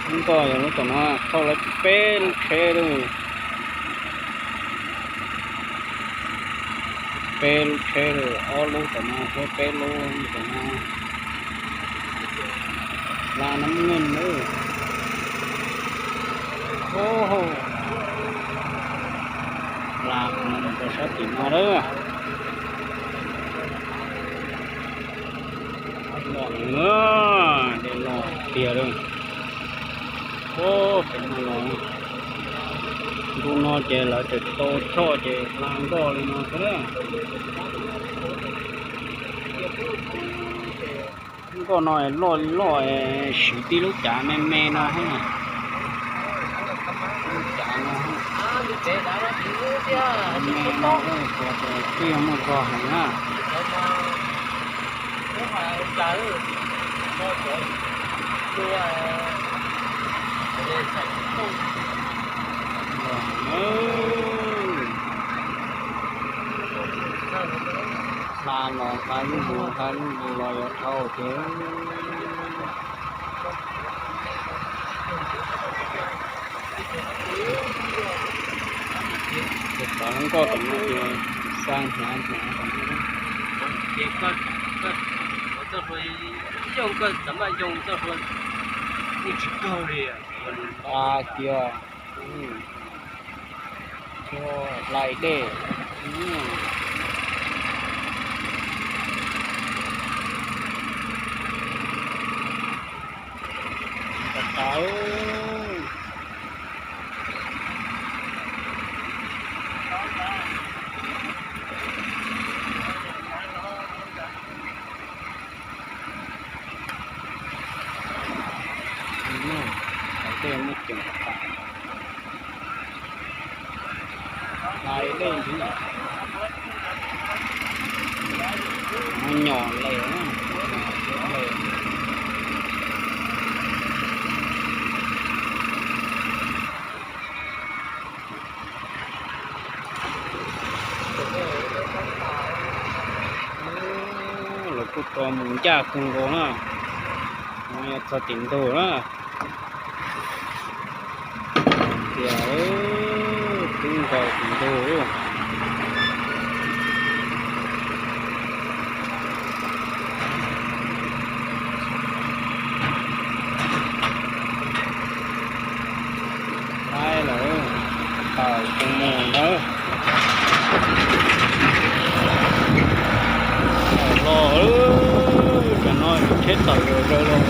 Lub nkoj yog lub tom no, thauj lawv peb lub tsheb lawm. Peb lub tsheb lawm, ob lub tom no thiab peb lub tom no. Hla Nab Ngeej lawm. Hla rau sab tim no lawm. Los na, dej los tiag lawm. Pem no los, ntu no ces lawv tseem tau choj ces hla nkoj li no xwb na. Nkoj no loj li loj, siv tib lub cav me me no thiab. Lub cav no, me no, twb yog muaj zog heev na. Hla los hla zuj zus, hla zuj zus los yuav dhau ces. Ces tom lub nkoj tom no ces xa hnyav hnyav tom no. Hla kiag, hla dej. Tau. Hla dej ntxiv, muab nyom les. Lawv kuj tso mus ncaj kawg nkaus na. No yog txog tim ntug na. Tias twb nkaus tim ntug. Laib lawm, tawm tus mus ntawd. Tawm los, tsam no tsheb tawm los zaws los.